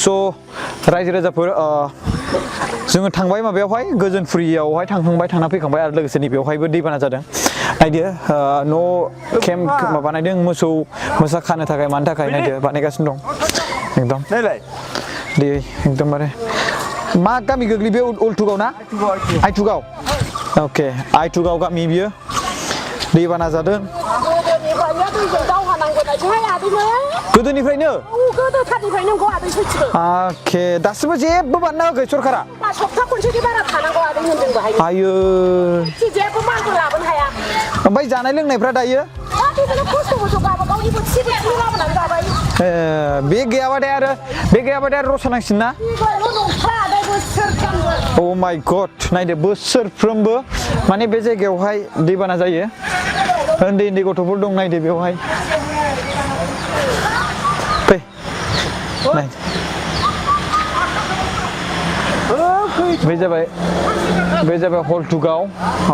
स' रायजो राजाफोर जोङो थांबाय माबायावहाय गोजोनफुरियावहाय थांखांबाय थांना फैखांबाय आरो लोगोसे नैबेयावहायबो दैबाना जादों नायदो न' केम्प बानायदों मोसौ मोसा खानो थाखाय मानो थाखाय नायदो बानायगासिनो दं एकदम दे एकदमबारे मा गामि गोग्लै बे उलथुगाव ना आइथुगाव अके आइथुगाव गामि बियो दैबाना जादों गोदोनिफ्रायनो अके दासिमबो जेबो बानायना होआखै सरकारा सप्ता खनसेनि बारा थानांगौ आदै होनदों बाहाय आयो जेबो मालबो लाबोनो हाया ओमफ्राय जानाय लोंनायफ्रा दायो बे गैयाबाथाय आरो रसा नांसिन ना अ माय गड नायदो बोसोरफ्रोमबो माने बे जायगायावहाय दैबाना जायो उन्दै उन्दै गथ'फोर दं नायदो बेवहाय फै नाय बे जाबाय हलथुगाव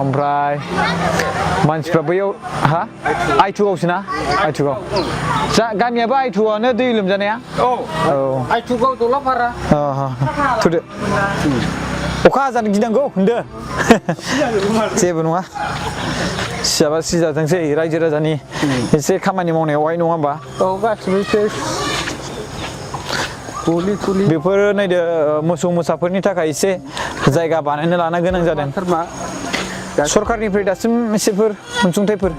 ओमफ्राय मानसिफ्रा बैयाव हा आइथुगावसो ना आइथुगाव जा गामियाबो आइथुगावनो दै लोमजानाया औ आइथुगाव दलाफारा थुदो अखा हाजानो गिनांगौ होनदो जेबो नङा सियाबा सिजाथोंसै रायजो राजानि एसे खामानि मावनायावहाय नङा होमबा औ गासिबो बेफोर नायदो मोसौ मोसाफोरनि थाखाय एसे जायगा बानायनो लानो गोनां जादों सरखारनिफ्राय दासिम एसेफोर अनसुंथाइफोर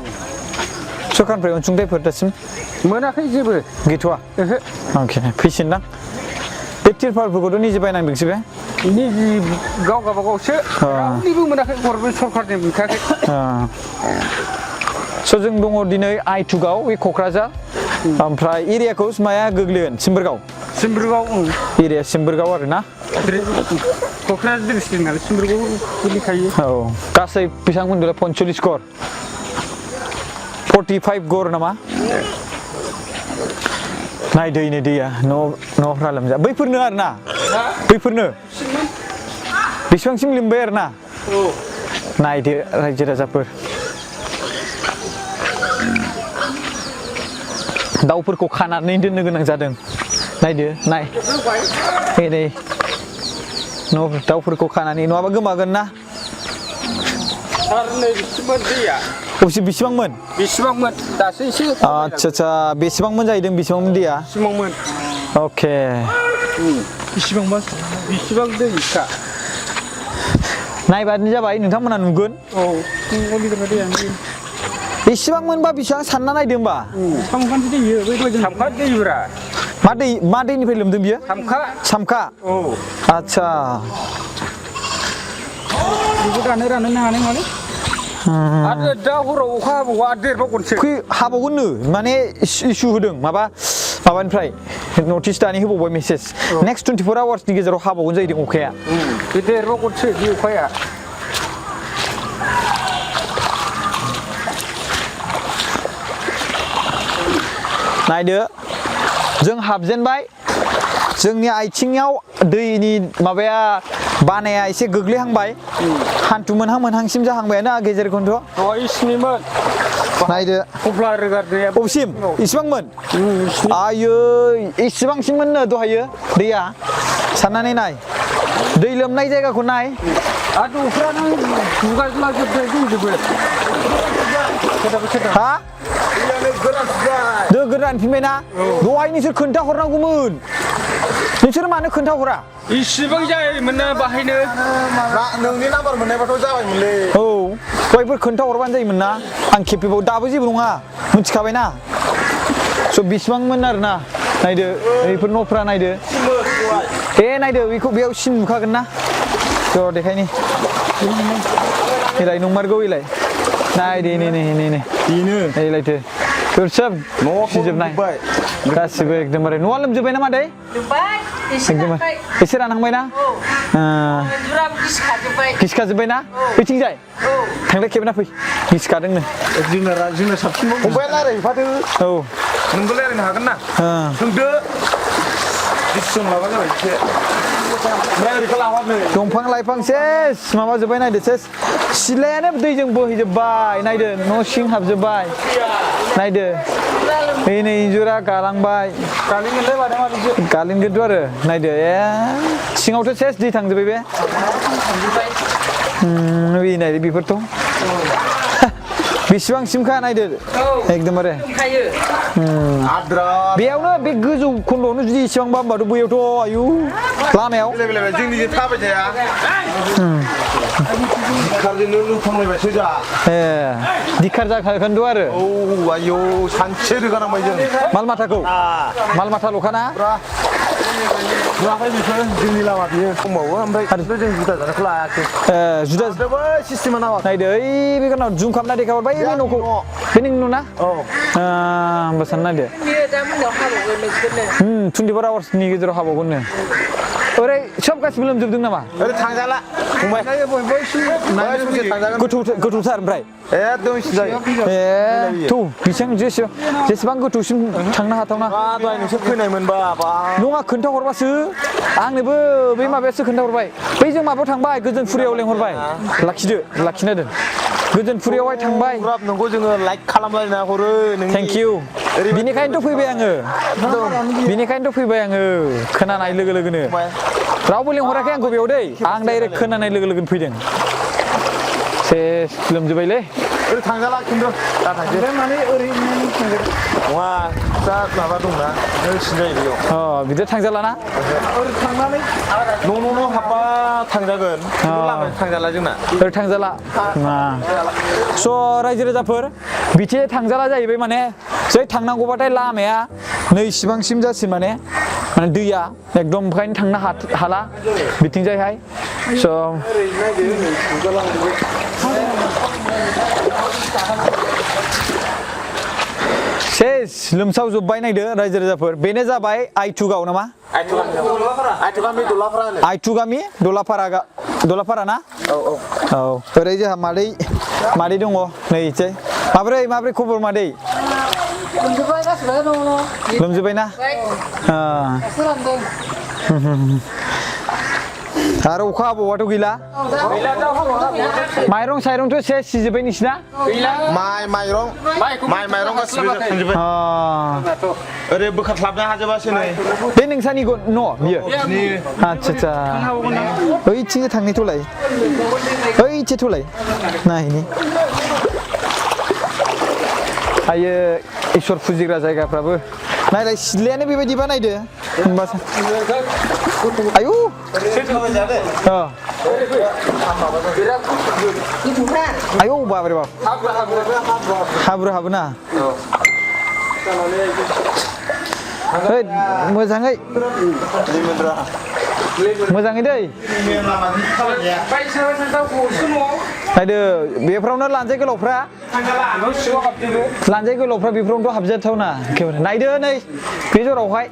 सरखारनिफ्राय अनसुंथाइफोर दासिम मोनाखै जेबो गैथ'वा अके फैसिनदां बे तिरपालफोरखौथ' निजे बायनांदोंसो बे निजि गाव गावबागावसो रावनिबो मोनाखै गभर्नमेन्ट सरखारनि मोनखायाखै स' जों दङ दिनै आइथुगाव बे क'क्राझार ओमफ्राय एरियाखौ माया गोग्लैगोन सिम्बोरगाव एरिया सिम्बोरगाव आरो ना क'क्राझार डिस्ट्रिक्ट नालाय सिम्बोरगाव गोलैखायो औ गासै बेसेबां मोनदोंलाय 45 गर 45 गर नामा नायदै नै दैया न'फ्रा लोमजा बैफोरनो आरो ना बैफोरनो बेसेबांसिम लोमबाय आरो ना नायदो रायजो राजाफोर दाउफोरखौ खानानै दोननो गोनां जादों नायदो नाय नै दाउफोरखौ खानानै नङाबा गोमागोन ना अबसे बेसेबांमोन दासो एसे आच्छा बेसेबांमोन जाहैदों बेसेबांमोन दैया अके बेसेबां दैखा नायबानो जाबाय नोंथांमोना नुगोन बेसेबां मोनबा बेसेबां सानना नायदो होमबा मा दैनिफ्राय लोमदों बियो सामखा आच्छा बेखौ रानो हानाय माने आरो दा हराव अखा हाबावो आरो देरबावगोनसो हाबावगोननो माने इसु होदों माबानिफ्राय नटिस दानि होबावबाय मेसेज नेक्स्ट 24 आवार्सनि गेजेराव हाबावगोन जाहैदों अखाया बे देरबावगोनसो बे अखाया नायदो जों हाबजेनबाय जोंनि आथिङाव दैनि माबाया बानाया एसे गोग्लैहांबाय हान्थु मोनहांसिम जाहांबायानो गेजेर खन्थ' नायदो बबेसिम इसिबांमोन आयै इसिबांसिममोननो दहायो दैया साननानै नाय दै लोमनाय जायगाखौ नाय आरो न'फ्रानो गुगाज्लाजोबनाय दंजोबो हा दो गोदान फिनबायना दहाय नोंसोर खोन्थाहरनांगौमोन नोंसोर मानो खोन्थाहरा इसिबां जायोमोन ना बाहायनो नोंनि नाम्बार मोननायबाथ' जाबायमोनलै औ दहायफोर खोन्थाहरबानो जायोमोन ना आं खेबफैबाव दाबो जेबो नङा मिथिखाबायना स' बेसेबांमोन आरोना नायदो बेफोर न'फ्रा नायदो नायदो बेखौ बेयाव सिन नुखागोन ना ज' देखायनि एलाय नंमारगौ एलाय नायदे नै एलायथो सोब सिजोबनाय गासिबो एकदमबारे न'आ लोमजोब्बाय ना मादै एकदमबारे एसे रानहांबायना गिसिखाजोब्बाय ना फैथिंजाय थांलाय खेबना फै गिसिखादोंनो जोंना साबसिन फंबाया रायज्लायहैफादो औ नोंबो रायज्लायनो हागोन ना सोंदो डिसिसन लाबा जाबाय एसे दंफां लाइफां सेस माबाजोब्बाय नायदो सेस सिलायानो दैजों बोहैजोब्बाय नायदो न' सिं हाबजोब्बाय नायदो नै इन्जुरा गालांबाय Kali ngene ba dama di. गालिन गोदो आरो नायदो सिङावथ' सेस दै थांजोब्बाय बे बे नायदो बेफोरथ' बेसेबांसिमखा नायदो एकदमबारे बेयावनो बे गोजौ खन्द'आवनो जुदि इसेबांबा होमबाथ' बैयावथ' आयु लामायाव जोंनि थाबाय थाया दिखारजोंनो लुफांलायबायसो जा ए दिखार जाखागोनथ' आरो औ आयौ सानसे रोगानांबाय जों माल माथाखौ माल माथाल'खाना नुवाखै बेफोर जोंनि लामा बियो दंबावो ओमफ्राय जों जुदा जानायखौ लायाखै जुदा बै सिस्टेमा नामा नायदो ओइ बे गोनाव जुम खालामना देखायहरबाय बे न'खौ बे नोंनि न' ना होमबा सान नायदो बियो दा मोनायाव हाबावगोन नोंसोरनो 24 आवार्सनि गेजेराव हाबावगोननो ओरै सब गासिबो लोमजोबदों नामा ओरै थांजाला फंबाय गोथौथार ओमफ्राय एकदम जायो ए थौ बेसेबां जेसेबां गोथौसिम थांनो हाथावना दहाय नोंसोर फैनायमोनबा नङा खोन्थाहरबासो आंनोबो बै माबायासो खोन्थाहरबाय बै जों माबायाव थांबाय गोजोनफुरियाव लेंहरबाय लाखिना दोन गोजोनफुरियावहाय थांबाय नोंखौ जोङो लाइक खालामलायना हरो थेंक इउ बिनिखायनोथ' फैबाय आङो खोनानाय लोगो लोगोनो रावबो लेंहराखै आंखौ बेयाव दै आं डाइरेक्ट खोनानाय लोगो लोगोनो फैदों सेस लोमजोब्बायलै ओरै थांजाला खिन्थु दा थांसै माने ओरैनो नङा दा माबा दंना सिनजायो बेयाव बिदि थांजालाना ओरै थांनानै न' हाबबा थांजागोन लामायाव थांजाला जोंना ओरै थांजाला स' रायजो राजाफोर बिथिं थांजाला जाहैबाय माने जै थांनांगौबाथाय लामाया नै इसिबांसिम जासिम माने दैया एकदम ओंखायनो थांनो हाला बिथिंजायहाय स' सेस लोमसावजोब्बाय नायदो रायजो राजाफोर बेनो जाबाय आइथुगाव नामा आइथुगामि दलाफारा ना औ ओरै जोंहा मादै दङ नै इसे माब्रै खबर मादै लोमजोब्बाय ना आरो अखा हाबावाथ' गैला माइरं साइरंथ' सेस सिजोब्बाय नोंसिना माइरं गासिबो थांजोब्बाय ओरै बोखारस्लाबनो हाजोबासो नै बे नोंसानि न' बियो आच्छा ओइथिंजो थांनायथ'लाय ओइथिंथ'लाय नायनि आयो इसोर फुजिग्रा जायगाफ्राबो नायलाय सिथ्लायानो बेबायदि बानायदो होमबासो आयु आयौ बाब्रे बाब हाब्रु हाबोना मोजाङै दै नायदो बेफ्रावनो लानजाय गोलावफ्रा बेफोरावनोथ' हाबजाथावना एखेबारे नायदो नै बे जरावहाय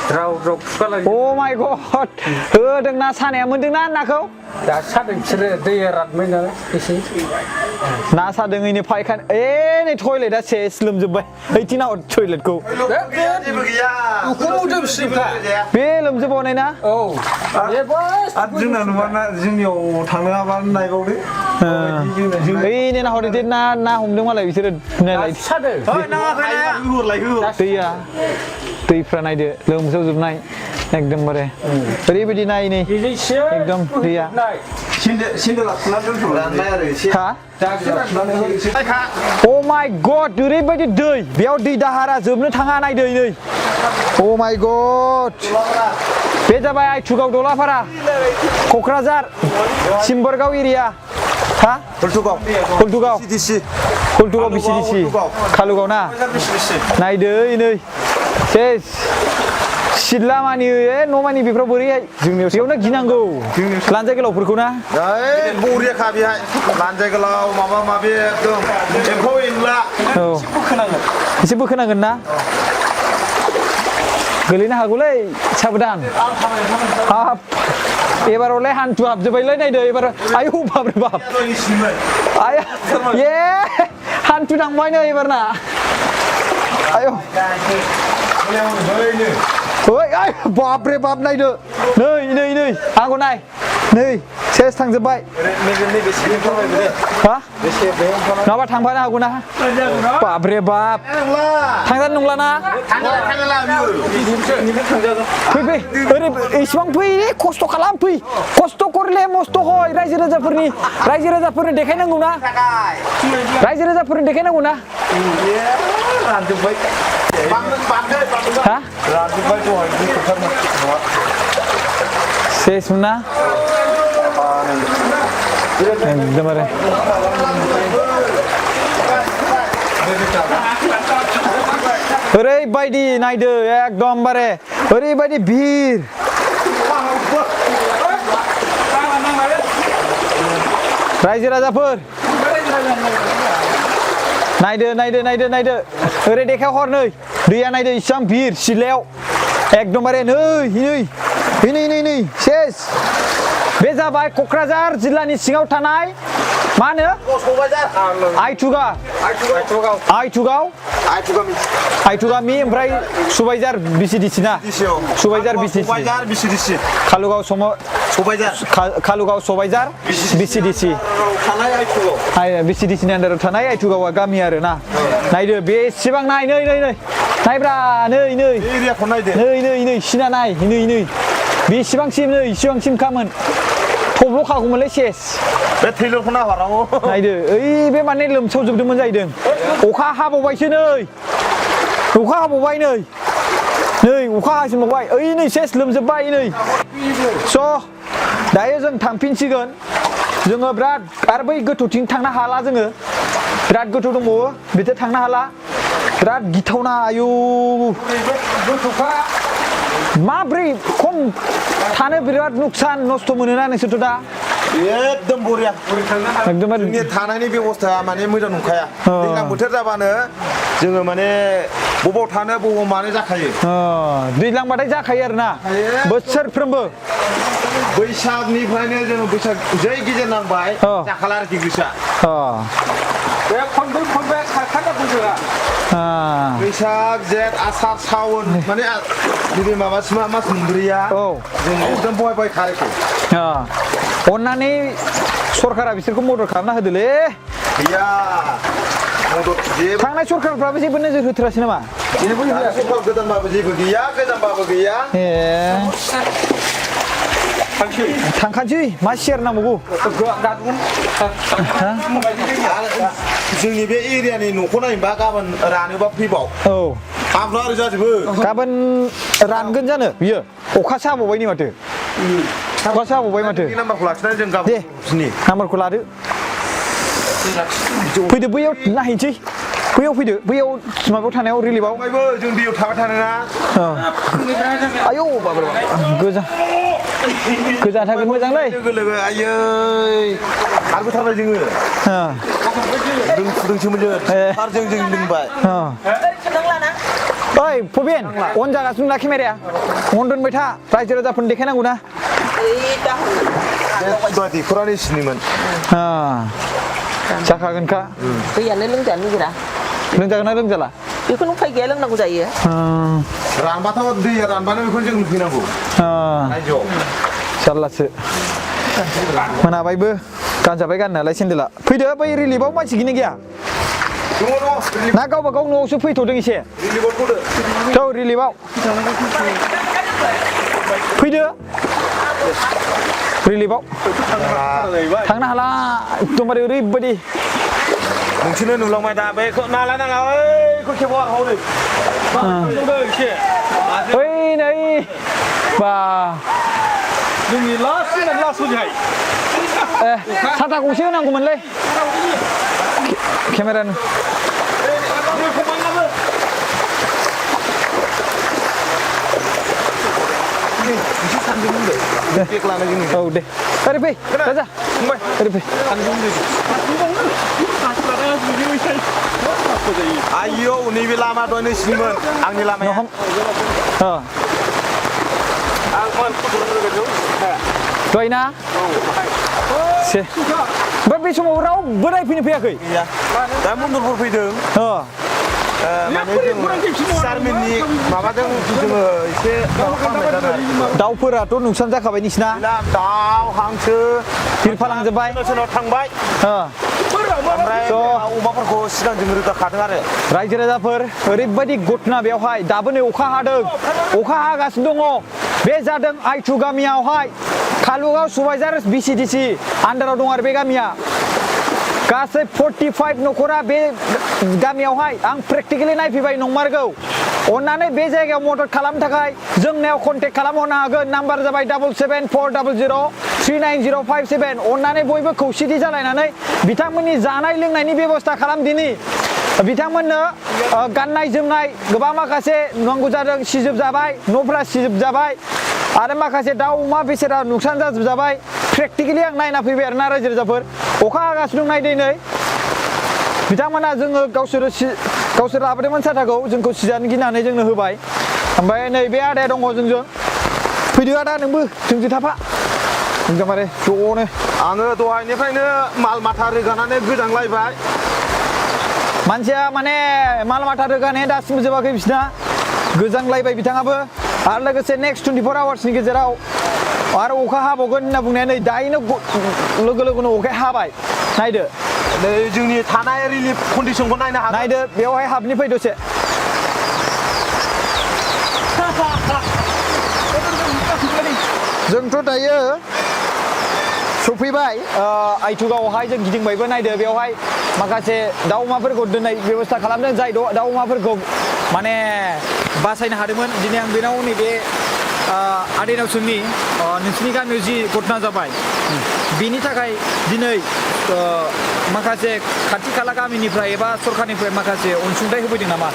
अ माय गड होदों ना सानाया मोनदोंना नाखौ दा सादों बिसोरो दैया रानबाय नालाय एसे ना सादों ओइनो फायखान नै टयलेटआ सेस लोमजोब्बाय ओइथिं नाहर टयलेटखौ जेबो गैया बे लोमजोबबावनाय ना औ जोंना नुवा जोंनियाव थांनो हाबा नायबावदो ओइनो नाहरदो दे ना हमदों मालाय बिसोरो नायलाय दैफ्रा नायदो लोमसावजोबनाय एकदमबारे ओरैबायदि नाय नै एकदम दैया अ माय गड ओरैबायदि दै बेयाव दै दाहारा जोबनो थाङा नायदो नै अ माय गड बे जाबाय आइथुगाव दलाफारा क'क्राझार सिम्बरगाव एरिया हुलथुगाव बिसिडिसि कालुगाव ना नायदो नै सेस सिथला मानि न' मानि बेफोराव बोरैहाय बेयावनो गिनांगौ लानजाय गोलावफोरखौ ना बरियाखा बेहाय लानजाय गोलाव माबा माबि एकदम एम्फौ एनला एसे बोखोनांगोन ना गोलैनो हागौलै साबधान हाब एबारावलाय हान्थु हाबजोब्बायलाय नायदो एबार आयौ बाब्रे बाब आया हान्थु थांबाय नै एबारना आयौ ओइ बाब्रे बाब नायदो नै आंखौ नाय नै सेस थांजोब्बाय नैबे सिलिं थांबाय दे हा नङाबा थांफानो हागौ ना बाबरे बाब थांजानो नंला ना फै फै ओरै इसिबां फै खस्थ' खालाम फै खस्थ' करले मस्थ' हय रायजो राजाफोरनो देखायनांगौ ना रायजो राजाफोरनो देखायनांगौ ना रानजोब्बाय हा रानजोब्बाय दहाय बुथुमथारमोन न'आ सेसमोन ना एकदमबारे ओरैबायदि नायदो एकदमबारे ओरैबायदि भिर रायजो राजाफोर नायदो ओरै देखायहर नै दैया नायदो इसिबां भिर सिलायाव एकदमबारे नै सेस बे जाबाय क'क्राझार जिल्लानि सिङाव थानाय मा होनो आइथुगामि ओमफ्राय सुबायजार बिसिडिसि ना सुबायजार बिसिडिसि कालुगाव सबायजार बिसिडिसि बिसिडिसिनि आन्दाराव थानाय आइथुगावा गामि आरो ना नायदो बेसेबां नायब्रा नै सिना नाय बेसेबांसिम खामोन थब्ल'खागौमोनलै सेस बे थैलरखौ नाहरनांगौ नायदो ओइ बे माने लोमसावजोबदोंमोन जाहैदों अखा हाबावबायसो नै अखा हासिनबावबाय ओइ नै सेस लोमजोब्बाय नै स' दायो जों थांफिनसिगोन जोङो बिराद आरो बै गोथौथिं थांनो हाला जोङो बिराद गोथौ दंबावो बिदि थांनो हाला बिराद गिथावना आयु गोथौखा माब्रै खम थानो बिराद नुकसान नस्थ' मोनोना नोंसोरथ' दा एकदम बरिया एकदमबारे जोंनि थानायनि बेबस्थाया माने मोजां नंखाया दैज्लां बोथोर जाबानो जोङो माने बबाव थानो बबाव मानो जाखायो दैज्लांबाथाय जाखायो आरोना बोसोरफ्रोमबो बैसागनिफ्रायनो जोङो बैसाग जै गेजेर नांबाय जाखाला आरोखि गोसोआ बे खनब्रै खारखादा बुंजोआ बैसाग जेठ आसार सावन माने नैबे माबासिमा मास मोनब्रैया जों एकदम बहाय खारेखौ अन्नानै सरकारा बिसोरखौ मदद खालामना होदोलै गैया मदद जेबो थांनाय सरकारफ्राबो जेबो नोजोर होथारासै नामा जेबो सरकार गोदानबाबो जेबो गैया गोजामबाबो गैया थांखानोसै मा सेर नांबावगौ जोंनि बे एरियानि न'खौ नायबा गाबोन रानोबा फैबाव हाब्रु आरो जाजोबो गाबोन रानगोन जानो बियो अखासो हाबावबाय नै माथो अखासो हाबावबाय माथो नाम्बारखौ लाखिनानै जों गाबोन दे नाम्बारखौ लादो फैदो बैयाव नायहैनोसै बैयाव फैदो बैयाव माबायाव थानायाव रिलिफआव जों दैयाव थाबाय थानो ना आयौ बाब्रे गोजा थागोन मोजांलै लोगो लोगो आयै खारबोथारबाय जोङो फुदुंसोमोन जोङो खारजों जों लोंबाय ओइ फबिन अन जागासिनो ना केमेराया अन दोनबाय था रायजो राजाफोरनो देखायनांगौ ना दैखरानि सिनिमोन जाखागोनखा दैयानो लोंजानो नागिरा लोंजागोन ना लोंजाला बेखौनो उफाय गैया लोंनांगौ जायो रानबाथ' दैया रानबानो बेखौनो जों लोंफैनांगौ रायजोआव जारलासो मोनाबायबो गानजाबाय गाननायालाय सेन्देला फैदो बै रिलिफआव मानसि गैना गैया ना गावबा गाव न'आवसो फैथ'दों एसे थ' रिलिफआव फैदो रिलिफआव थांनो हाला एकदमबारे ओरैबायदि नोंसोरनो नुलांबाय दा बेखौ नाला ओइखौ खेबो हनै ओइ नै बा जोंनि लास्ट होजोंहाय साथा गंसे होनांगौमोनलै केमेरानि औ दे ओरै फै राजा फंबाय ओरै फै आयौ नैबे लामा दं नोंसिनिमोन आंनि लामाया दहाय ना ओमफ्राय बे समाव रावबो नायफैनो फैयाखै दा मन्दलफोर फैदों माने जों सारमिननि माबाजों जोङो एसे माबा खालामनाय जादों आरो दाउफोराथ' नुकसान जाखाबाय नोंसिना दाउ हांसो बिरफालांजोब्बाय सोरनाव थांबाय ओमफ्राय अमाफोरखौ सिगां जों रोगाखादों आरो रायजो राजाफोर ओरैबायदि घटना बेवहाय दाबो नै अखा हादों अखा हागासिनो दङ बे जादों आइथु गामियावहाय कालुगाव सुबाइजार BCDC आन्दाराव दं आरो बे गामिया गासै 45 न'खरा बे गामियावहाय आं प्रेक्टिकेलि नायफैबाय नंमारगौ अन्नानै बे जायगायाव मदद खालामनो थाखाय जोंनियाव कन्टेक्ट खालामहरनो हागोन नाम्बार जाबाय 7740039057 अन्नानै बयबो खौसेथि जालायनानै बिथांमोननि जानाय लोंनायनि बेबस्था खालामदिनि बिथांमोननो गाननाय जोमनाय गोबां माखासे नांगौ जादों सिजोबजाबाय न'फोरा सिजोबजाबाय आरो माखासे दाउ अमा बेसेरा नुकसान जाजोबजाबाय प्रेक्टिकेलि आं नायना फैबाय आरोना रायजो राजाफोर अखा हागासिनो दं नायदै नै बिथांमोना जोङो गावसोर लाबोदोंमोन साथाखौ जोंखौ सिजानो गिनानै जोंनो होबाय ओमफ्राय नै बे आदाया दङ जोंजों फैदो आदा नोंबो जोंजों थाफा एकदमबारे ज'नो आङो दहायनिफ्रायनो माल माथा रोगानानै गोजांलायबाय मानसिया माने माल माथा रोगानाया दासिमबो जोबाखै बिसिना गोजांलायबाय बिथाङाबो आरो लोगोसे नेक्स्ट 24 आवार्सनि गेजेराव आरो अखा हाबावगोन होनना बुंनाया नै दायैनो लोगो लोगोनो अखाया हाबाय नायदो नै जोंनि थानाय रिलिफ कन्डिसनखौ नायनो हागोन नायदो बेवहाय हाबनि फै दसे जोंथ' दायो सफैबाय आइथुगावहाय जों गिदिंबायबो नायदो बेवहाय माखासे दाउ अमाफोरखौ दोननाय बेबस्था खालामदों जाय दाउ अमाफोरखौ माने बासायनो हादोंमोन दिनै आं बेनाव नैबे आदैनाव सोंनि नोंसिनि गामियाव जि घटना जाबाय बेनि थाखाय दिनै माखासे खाथि खाला गामिनिफ्राय एबा सरखारनिफ्राय माखासे अनसुंथाइ होफैदों नामा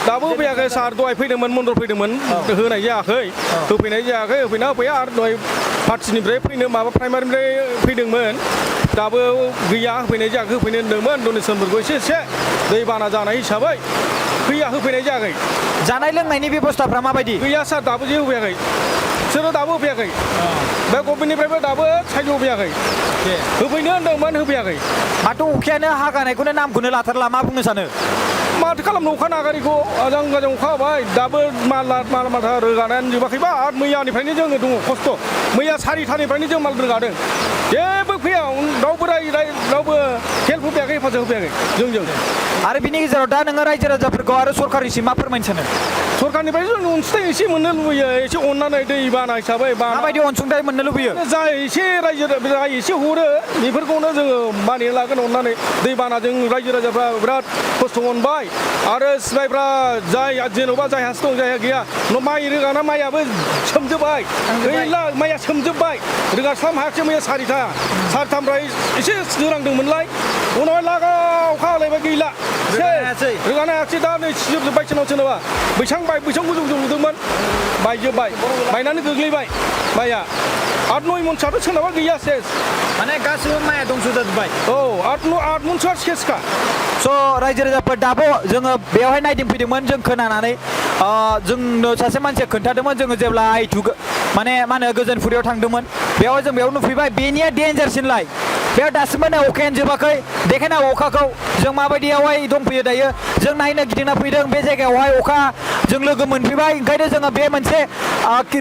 दाबो फैयाखै सार दहाय फैदोंमोन मन्दल फैदोंमोन होनाय जायाखै होफैनाय जायाखै होफैना होफैया आरो दहाय पार्टिनिफ्राय फैनो माबा प्राइमारिनिफ्राय फैदोंमोन दाबो गैया होफैनाय जायाखै होफैनो होनदोंमोन डनेसनफोरखौ एसे दैबाना जानाय हिसाबै गैया होफैनाय जायाखै जानाय लोंनायनि बेबस्थाफ्रा माबायदि गैया सार दाबो जेबो होफैयाखै बिसोरो दाबो होफैयाखै बे गभमेन्टनिफ्रायबो दाबो साइड होफैयाखै होफैनो होनदोंमोन होफैयाखै माथो अखायानो हागानायखौनो नामखौनो लाथारला मा बुंनो सानो माथो खालामनो अखा नागारिखौ आजां गाजां अखा हाबाय दाबो माल माथा रोगानायानो जोबाखैबा आरो मैयानिफ्रायनो जोङो दङ खस्थ' मैया 4थानिफ्रायनो जों माल रोगादों जेबो फैया रावबो हेल्प होफैयाखै हेफाजाब होफैयाखै जोंजों आरो बिनि गेजेराव दा नोङो रायजो राजाफोरखौ आरो सरकारनिसिम मा फोरमायनो सानो सरकारनिफ्राय जों अनसुंथाइ एसे मोननो लुबैयो एसे अननानै दै बाना हिसाबै माबायदि अनसुंथाइ मोननो लुबैयो जा एसे रायजो जा एसे हरो बेफोरखौनो जोङो मानिना लागोन अननानै दै बानाजों रायजो राजाफ्रा बिराद खस्थ' मोनबाय आरो सिबायफ्रा जाय जेन'बा जायहासो दं जायहा गैया माइ रोगाना माइयाबो सोमजोब्बाय गैला माइया सोमजोब्बाय रोगास्लाम हायाखिसै मैया 4थानिफ्राय एसे सोरांदोंमोनलाय उनावहाय लागाव अखा हालायबाय गैला रोगानो हायाखिसै दा नै सिजोबजोब्बाय सोरनावबा बैसां गोजौ लुदोंमोन बायजोब्बाय बायनानै गोग्लैबाय माइया 8-9 मनसोआथ' सोरनाबा गैया सेस माने गासिबो माइया दंस जाजोब्बाय औ 8 मनसोआ सेसखा स' रायजो राजाफोर दाबो जोङो बेवहाय नायदिंफैदोंमोन जों खोनानानै जोंनो सासे मानसिया खोन्थादोंमोन जोङो जेब्ला माने मा होनो गोजोनफुरियाव थांदोंमोन बेवहाय जों बेयाव नुफैबाय बेनिया डेन्जारसिनलाय बेयाव दासिमबो नै अखायानो जोबाखै देखायना अखाखौ जों माबायदियावहाय दंफैयो दायो जों नायनो गिदिंना फैदों बे जायगायावहाय अखा जों लोगो मोनफैबाय ओंखायनो जोङो बे मोनसे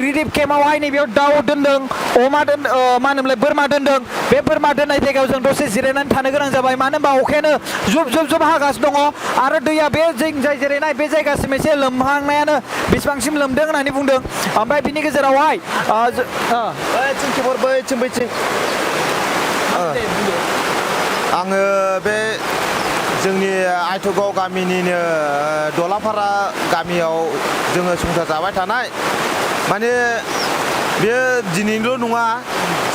रिलिफ केम्पआवहाय नैबेयाव दाउ दोनदों अमा मा होनोमोनलाय बोरमा दोनदों बे बोरमा दोननाय जायगायाव जों दसे जिरायनानै थानो गोनां जाबाय मानो होनबा अखायानो जुब हागासिनो दङ आरो दैया बे जों जाय जिरायनाय बे जायगासिम एसे लोमहांनायानो बेसेबांसिम लोमदों होननानै बुंदों ओमफ्राय बिनि गेजेरावहाय आङो बे जोंनि आइथुगाव गामिनिनो दलापारा गामियाव जोङो संसार जाबाय थानाय माने बेयो दिनैल' नङा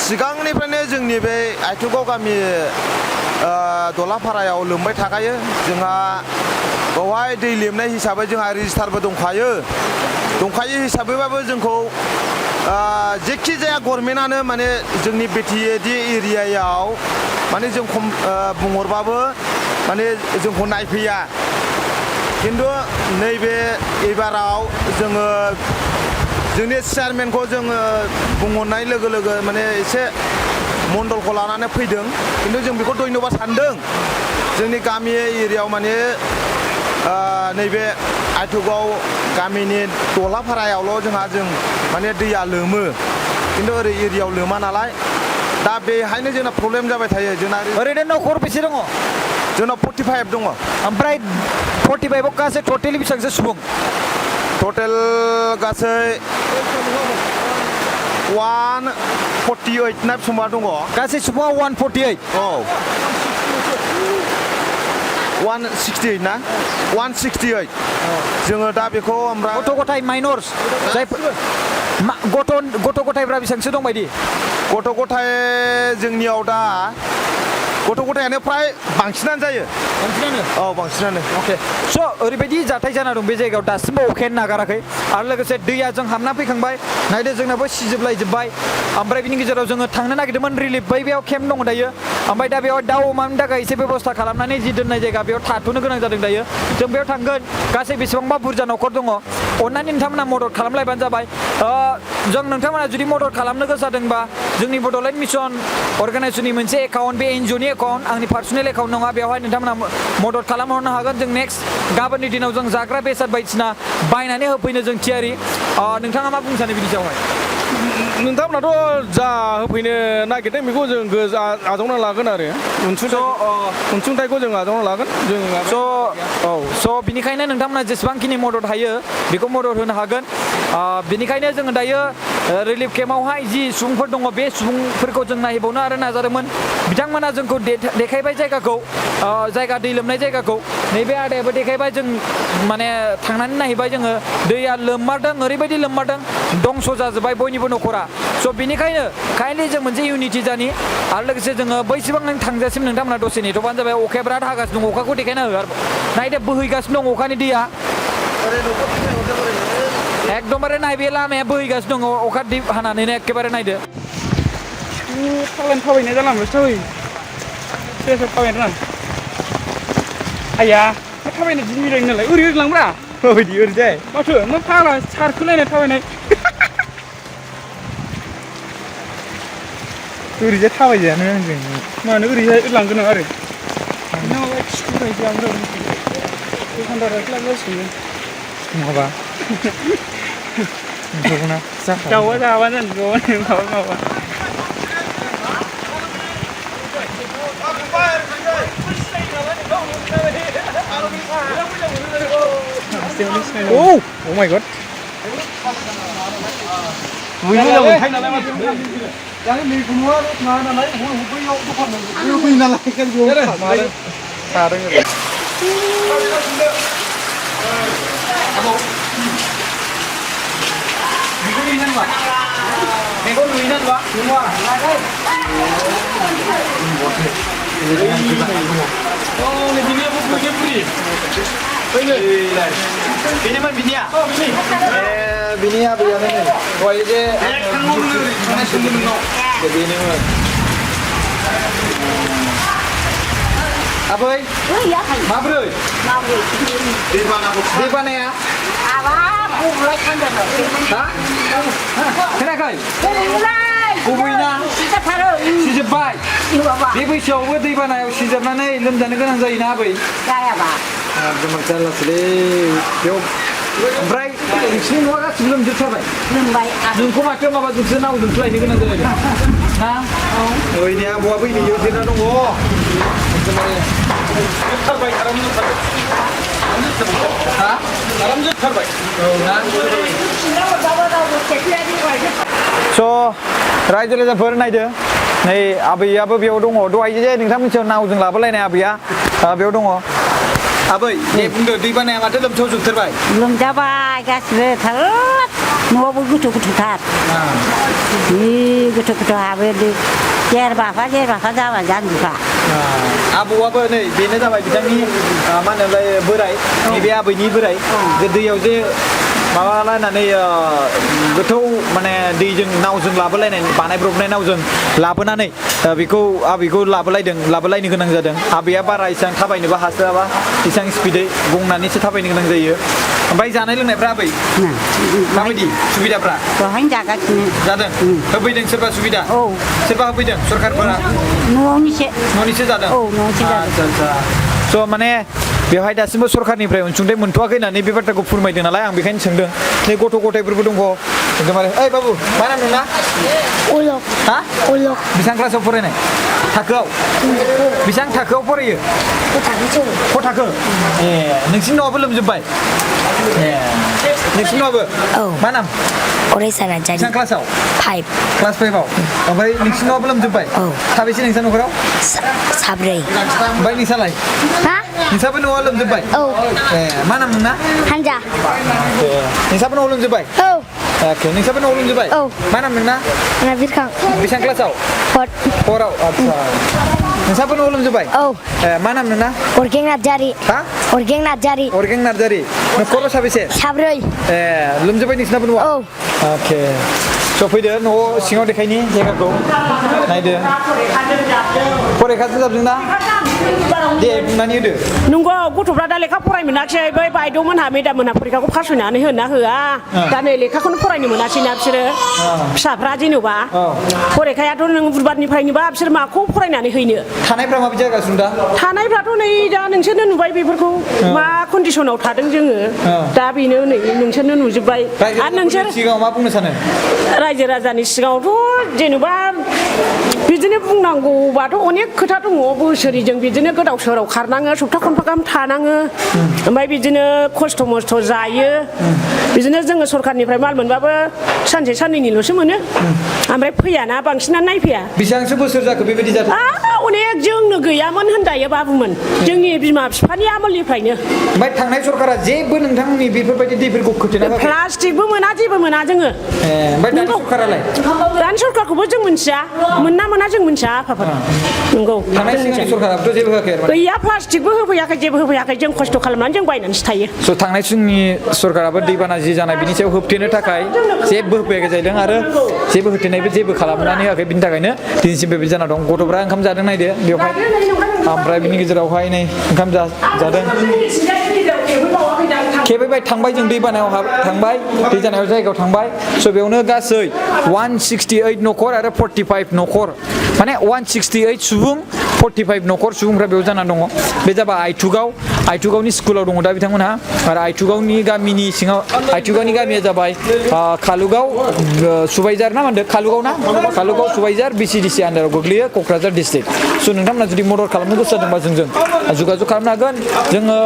सिगांनिफ्रायनो जोंनि बे आइथुगाव गामि दलापारायाव लोमबाय थाखायो जोंहा बेवहाय दै लेमनाय हिसाबै जोंहा रेजिस्टारबो दंखायो हिसाबैबाबो जोंखौ जेखि जाया गभर्नमेन्टआनो माने जोंनि बिटिएडि एरियायाव माने जों बुंहरबाबो माने जोंखौ नायफैया खिन्थु नैबे एबाराव जोङो जोंनि चेयारमेनखौ जोङो बुंहरनाय लोगो लोगो माने एसे मण्डलखौ लानानै फैदों खिन्थु जों बेखौ धन्यबाद सानदों जोंनि गामि एरियायाव माने नैबे आइथुगाव गामिनि दलाफारायावल' जों माने दैया लोमो खिन्थु ओरै एरियायाव लोमा नालाय दा बेहायनो जोंना प्रब्लेम जाबाय थायो जोंना ओरैनो न'खर बेसे दङ जोंनाव 45 दङ ओमफ्राय 45आव गासै टटेलि बेसेबांसो सुबुं टटेल गासै 148 ना बेसेबां दङ गासै सुबुङा 148 औ 168 ना 168 जोङो दा बेखौ ओमफ्राय गथ' गथाय माइनर्स जाय गथ' गथायफ्रा बेसेबांसो दं बायदि गथ' गथाय जोंनियाव दा गथ' गथायानो फ्राय बांसिनानो जायो औ बांसिनानो अके स' ओरैबायदि जाथाय जाना दं बे जायगायाव दासिमबो अखायानो नागाराखै आरो लोगोसे दैया जों हाबना फैखांबाय नायदो जोंनाबो सिजोबलायजोब्बाय ओमफ्राय बिनि गेजेराव जोङो थांनो नागिरदोंमोन रिलिफ बै बेयाव केम्प दङ दायो ओमफ्राय दा बेयाव दाउ अमानि थाखाय एसे बेब'स्था खालामनानै जि दोननाय जायगा बेयाव थाथ'नो गोनां जादों दायो जों बेयाव थांगोन गासै बेसेबांबा बुरजा न'खर दङ अननानै नोंथांमोना मदद खालामलायबानो जाबाय जों नोंथांमोना जुदि मदद खालामनो गोसो जादोंबा जोंनि बड'लेण्ड मिसन अर्गानाइजेसननि मोनसे एकाउन्ट बे एनजिअनि एकाउन्ट आंनि पार्सनेल एकाउन्ट नङा बेवहाय नोंथांमोना मदद खालामहरनो हागोन जों नेक्स्ट गाबोननि दिनाव जों जाग्रा बेसाद बायदिसिना बायनानै होफैनो जों थियारि नोंथाङा मा बुंनो सानो बिनि सायावहाय नोंथांमोनाथ' जा होफैनो नागिरदों बेखौ जों आजावना लागोन आरो अनसुंथाइखौ जों आजावना लागोन जों स' बिनिखायनो नोंथांमोना जेसेबांखिनि मदद हायो बेखौ मदद होनो हागोन बिनिखायनो जोङो दायो रिलिफ केम्पआवहाय जि सुबुंफोर दङ बे सुबुंफोरखौ जों नायहैबावनो आरो नाजादोंमोन बिथांमोना जोंखौ देखायबाय जायगाखौ जायगा दै लोमनाय जायगाखौ नैबे आदायाबो देखायबाय जों माने थांनानै नायहैबाय जोङो दैया लोममारदों ओरैबायदि लोममारदों दंस' जाजोब्बाय बयनिबो न'खरा स' बिनिखायनो काइन्डलि जों मोनसे इउनिटि जानि आरो लोगोसे जोङो बैसेबां थांजासिम नोंथांमोना दसे नेथ'बानो जाबाय अखाया बिराद हागासिनो दं अखाखौ देखायना हो आरो नायदो बोहैगासिनो दं अखानि दैया एकदमबारे नाय बे लामाया बोहैगासिनो दङ अखा दै हानानैनो एखेबारे नायदो थाबायनाय जालांबाय थाबाय सोर थाबायनो रोङा आया थाबायनो दिन मिलायो नालाय ओरै लांब्रा ओरैबायदि ओरैजाय माथो मा फाग्ला सारखोलायनाय थाबायनाय ओरैजाय थाबायजायानो आंजों मानो ओरैहाय लांगोन आं आरो दखानदारासो लांगासिनो नङाबा दाउआ जाबानो माबा Oh my god. Biniman binia. Binia biasa ni. Kau je. Jadi ni mana? Apa? Ya kan. Mabru. Di mana ya? Awak mulai kan dah. Hah? Kenapa kau? Mulai. Kubuina. Kita taruh. Sijebai. Ibu apa? Di bawah di mana? Sijebana ni lem jana kan zai na apa? Saya apa? Macam sih. Yo. Ombrai, sini orang sebelum jatuh Lembay. Jumpa macam apa jumpa nak jumpa ini kan ada. Nah, oh ini apa apa ini yo tidak nunggu. terbaik aramnya terbaik Hah? aramnya terbaik So, रायजो राजाफोर नायदो नै आबैयाबो बेयाव दङ दहाय जे नोंथांमोनथियाव नावजों लाबोलायनाय आबैया बेयाव दङ आबै दे बुंदो दै बानाया माथो लोमसावजोबथारबाय लोमजाबाय गासिबो थारलाब न'आवबो गोथौ गोथौथार जि गोथौ गोथौ हाबो जेरबाफा जाबाय जानजिफ्रा आबौआबो नै बेनो जाबाय बिथांनि मा होनोमोनलाय बोराय नैबे आबैनि बोराय दैयाव जे माबालायनानै गोथौ माने दैजों नावजों लाबोलायनाय बानायब्रबनाय नावजों लाबोनानै बेखौ आबैखौ लाबोलायनो गोनां जादों आबैया बारा इसां थाबायनोबो हास्लाबा इसां स्पिडै गंनानैसो थाबायनो गोनां जायो ओमफ्राय जानाय लोंनायफ्रा आबै माबायदि सुबिदाफ्रा दहायनो जागासिनो जादों होफैदों सोरबा सुबिदा सोरबा होफैदों सरखारफोरा न'निसो जादों औ न'निसो जादों स' माने बेवहाय दासिमबो सरखारनिफ्राय अनसुंथाइ मोनथ'वाखै होननानै बे बाथ्राखौ फोरमायदों नालाय आं बेखायनो सोंदों नै गथ' गथायफोरबो दङ एकदमबारे ओइ बाबु मा नाम नोंना उलक हा उलक बेसेबां क्लासाव फरायनाय थाखोआव बेसेबां थाखोआव फरायो क थाखो ए नोंसिनि न'आबो लोमजोब्बाय ए नोंसिनि न'आबो औ मा नाम अरायसा नार्जारि बेसेबां क्लासाव 5 क्लास 5आव ओमफ्राय नोंसिनि न'आबो लोमजोब्बाय औ साबेसे नोंसा न'खराव साब्रै ओमफ्राय नोंसालाय हा नोंसाबो न'आ लोमजोब्बाय औ ए मा नाम नोंना हानजा नोंसाबो न'आव लोमजोब्बाय औ अके नोंसाबो न'आव लोमजोब्बाय औ मा नाम नोंना आंना बिरखां बेसेबां क्लासाव फट 4आव आदसा नोंसाबो न'आव लोमजोब्बाय औ ए मा नाम नोंना अरगें नार्जारि हा अरगें नार्जारि अरगें नार्जारि न'खराव साबेसे साब्रै ए लोमजोब्बाय नोंसिनाबो न'आ औ अके सफैदो न' सिङाव देखायनि जायगाखौ नायदो फरिखा जोबदोंना दे बुंनानै होदो नंगौ गथ'फ्रा दा लेखा फरायनो मोनाखिसै बै बायद'मोनहा मेदाममोनहा फरिखाखौ पास होनानै होना होआ दा नै लेखाखौनो फरायनो मोनासैना बिसोरो फिसाफ्रा जेनेबा फरिखायाथ' नों बुधबारनिफ्रायनोबा बिसोर माखौ फरायनानै हैनो थानायफ्रा माबायदि जागासिनो दा थानायफ्राथ' नै दा नोंसोरनो नुबाय बेफोरखौ मा कन्डिसनाव थादों जोङो दा बेनो नै नोंसोरनो नुजोब्बाय आरो नोंसोर सिगाङाव मा बुंनो सानो रायजो राजानि सिगाङावथ' जेनेबा बिदिनो बुंनांगौबाथ' अनेक खोथा दङ बोसोरै जों बिदिनो गोदाव सोराव खारनाङो सप्ता खनफा गाहाम थानाङो ओमफ्राय बिदिनो खस्थ' मस्थ' जायो बिदिनो जोङो सरखारनिफ्राय माल मोनबाबो सानसे साननैनिल'सो मोनो ओमफ्राय फैयाना बांसिनानो नायफैया बेसेबांसो बोसोर जाखो बेबायदि जादों अनेक जोंनो गैयामोन होनजायो बाबुमोन जोंनि बिमा बिफानि आमोलनिफ्रायनो ओमफ्राय थांनाय सरकारा जेबो नोंथांमोननि बेफोरबायदि दैफोरखौ खोथेना होआखै प्लास्टिकबो मोना जेबो मोना जोङो ओमफ्राय दानि सरकारालाय दानि सरखारखौबो जों मिथिया मोना मोना जों मिथिया आफाफोर नंगौ थांनाय सिगांनि सरकाराबोथ' जेबो होआखै आरो गैया प्लास्टिकबो होफैयाखै जेबो होफैयाखै जों खस्थ' खालामनानै जों बायनानैसो थायो स' थांनाय जोंनि सरकाराबो दैबाना जि जानाय बिनि सायाव होबथेनो थाखाय जेबो होफैयाखै जाहैदों आरो जेबो होथेनायबो जेबो खालामनानै होआखै बिनि थाखायनो दिनैसिम बेबायदि जाना दं गथ'फ्रा ओंखाम जादों नायदो बेवहाय ओमफ्राय बिनि गेजेरावहाय नै ओंखाम जादों खेबैबाय थांबाय जों दैबानायाव थांबाय दै जानायाव जायगायाव थांबाय स' बेयावनो गासै 168 न'खर आरो 45 न'खर माने 168 सुबुं 45 न'खर सुबुंफ्रा बेयाव जाना दङ बे जाबाय आइथुगावनि स्कुलाव दङ दा बिथांमोनहा आरो आइथुगावनि गामिनि सिङाव आइथुगावनि गामिया जाबाय कालुगाव सुबाइजार ना मा होनदों कालुगाव सुबाइजार BCDC आन्दाराव गोग्लैयो क'क्राझार डिस्ट्रिक्ट स' नोंथांमोना जुदि मदद खालामनो गोसो जादोंबा जोंजों जगाजग खालामनो हागोन जोङो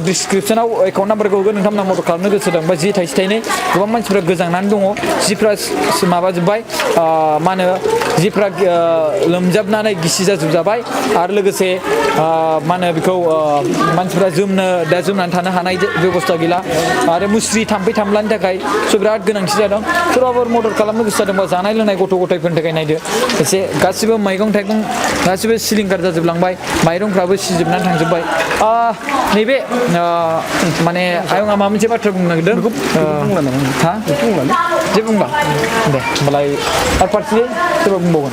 डिसक्रिपसनाव एकाउन्ट नाम्बारखौ होगोन नोंथांमोना मदद खालामनो गोसो जादोंबा जि थाइसे थाइनै गोबां मानसिफ्रा गोजांनानै दङ जिफ्रा माबाजोब्बाय मा होनो जिफ्रा लोमजाबनानै गिसि जाजोबजाबाय आरो लोगोसे मा होनो बेखौ मानसिफ्रा जोमनानै थानो हानाय बेबस्था गैला आरो मुस्रि थाम्फै थामलानि थाखाय स' बिराद गोनांथि जादों सोरबाफोर मदद खालामनो गोसो जादोंबा जानाय लोंनाय गथ' गथायफोरनि थाखाय नायदो एसे गासिबो मैगं थाइगं गासिबो सिलिंखार जाजोबलांबाय माइरंफ्राबो सिजोबनानै थांजोब्बाय नैबे माने आयंआ माबा मोनसे बाथ्रा बुंनो नागिरदों हा जे बुंला दे होमबालाय आरो फारसे सोरबा बुंबावगोन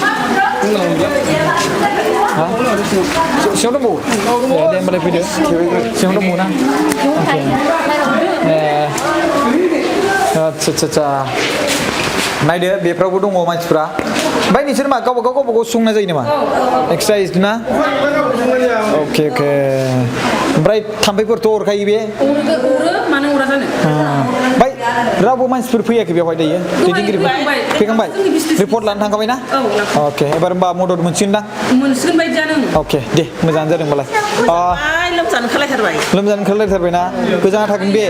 सिङाव दंबावो दे होमबालाय फैदो सिङाव दंबावो ना आदसा नायदो बेफ्रावबो दङ मानसिफ्रा ओमफ्राय नोंसोर मा गावबा गाव संना जायो नामा एक्सारसाइज ना अके ओमफ्राय थाम्फैफोरथ' अरखायो बे मानो अरा जानो ओमफ्राय रावबो मानसिफोर फैयाखै बेवहाय दायो दैदेनगिरिफोर फैखांबाय रिपर्ट लानो थांखाबाय ना अके एबार होमबा मदद मोनसिगोन दां मोनसिगोन बायदियानो अके दे मोजाङानो जादों होमबालाय लोमजानो खालायथारबाय ना गोजाङा थागोन बे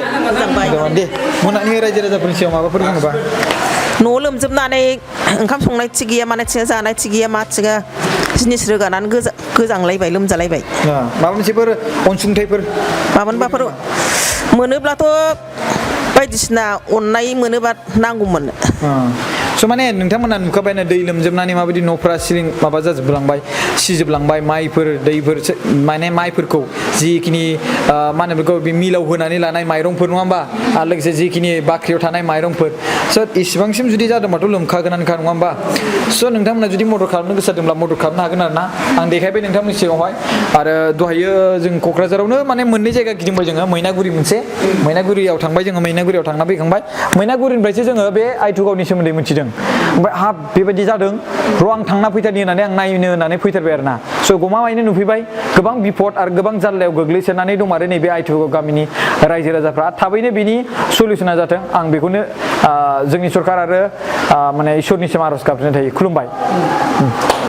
दे मोनानि रायजो राजाफोरनि सायाव माबाफोर बुङोबा न'आव लोमजोबनानै ओंखाम संनाय थिग गैया माने थिग जानाय थिग गैया मा थिगा जिनिस रोगानानै गोजांलायबाय लोमजालायबाय माबा मोनसेफोर अनसुंथाइफोर माबाफोर मोनोब्लाथ' बायदिसिना अननाय मोनोबा नांगौमोन स' माने नोंथांमोना नुखाबायना दै लोमजोबनानै माबायदि न'फ्रा माबा जाजोबलांबाय सिजोबलांबाय माइफोर दैफोर माने माइफोरखौ जिखिनि मा होनो बेखौ मिलाव होनानै लानाय माइरंफोर नङा होमबा आरो लोगोसे जिखिनि बाख्रियाव थानाय माइरंफोर स' इसिबांसिम जुदि जादोंबाथ' लोमखागोनानोखा नङा होमबा स' नोंथांमोना जुदि मदद खालामनो गोसो जादोंब्ला मदद खालामनो हागोन आरो ना आं देखायबाय नोंथांमोननि सिगाङावहाय आरो दहायो जों क'क्राझारावनो माने मोननै जायगा गिदिंबाय जोङो मैनागुरि मोनसे मैनागुरियाव थांबाय जोङो मैनागुरियाव थांना फैखांबाय मैनागुरिनिफ्रायसो जोङो बे आइथुगावनि सोमोन्दै मिथिदों ओमफ्राय हाब बेबायदि जादों र' आं थांना फैथारनि होननानै आं नायनो होननानै फैथारबाय आरो ना स' गमामायैनो नुफैबाय गोबां बिपद आरो गोबां जाल्लायाव गोग्लैसोनानै दं आरो नैबे आइथुगाव गामिनि रायजो राजाफ्रा थाबैनो बिनि सलिउसना जाथों आं बेखौनो जोंनि सरकार आरो माने इसोरनिसिम आर'ज गाबनाय थायो खुलुमबाय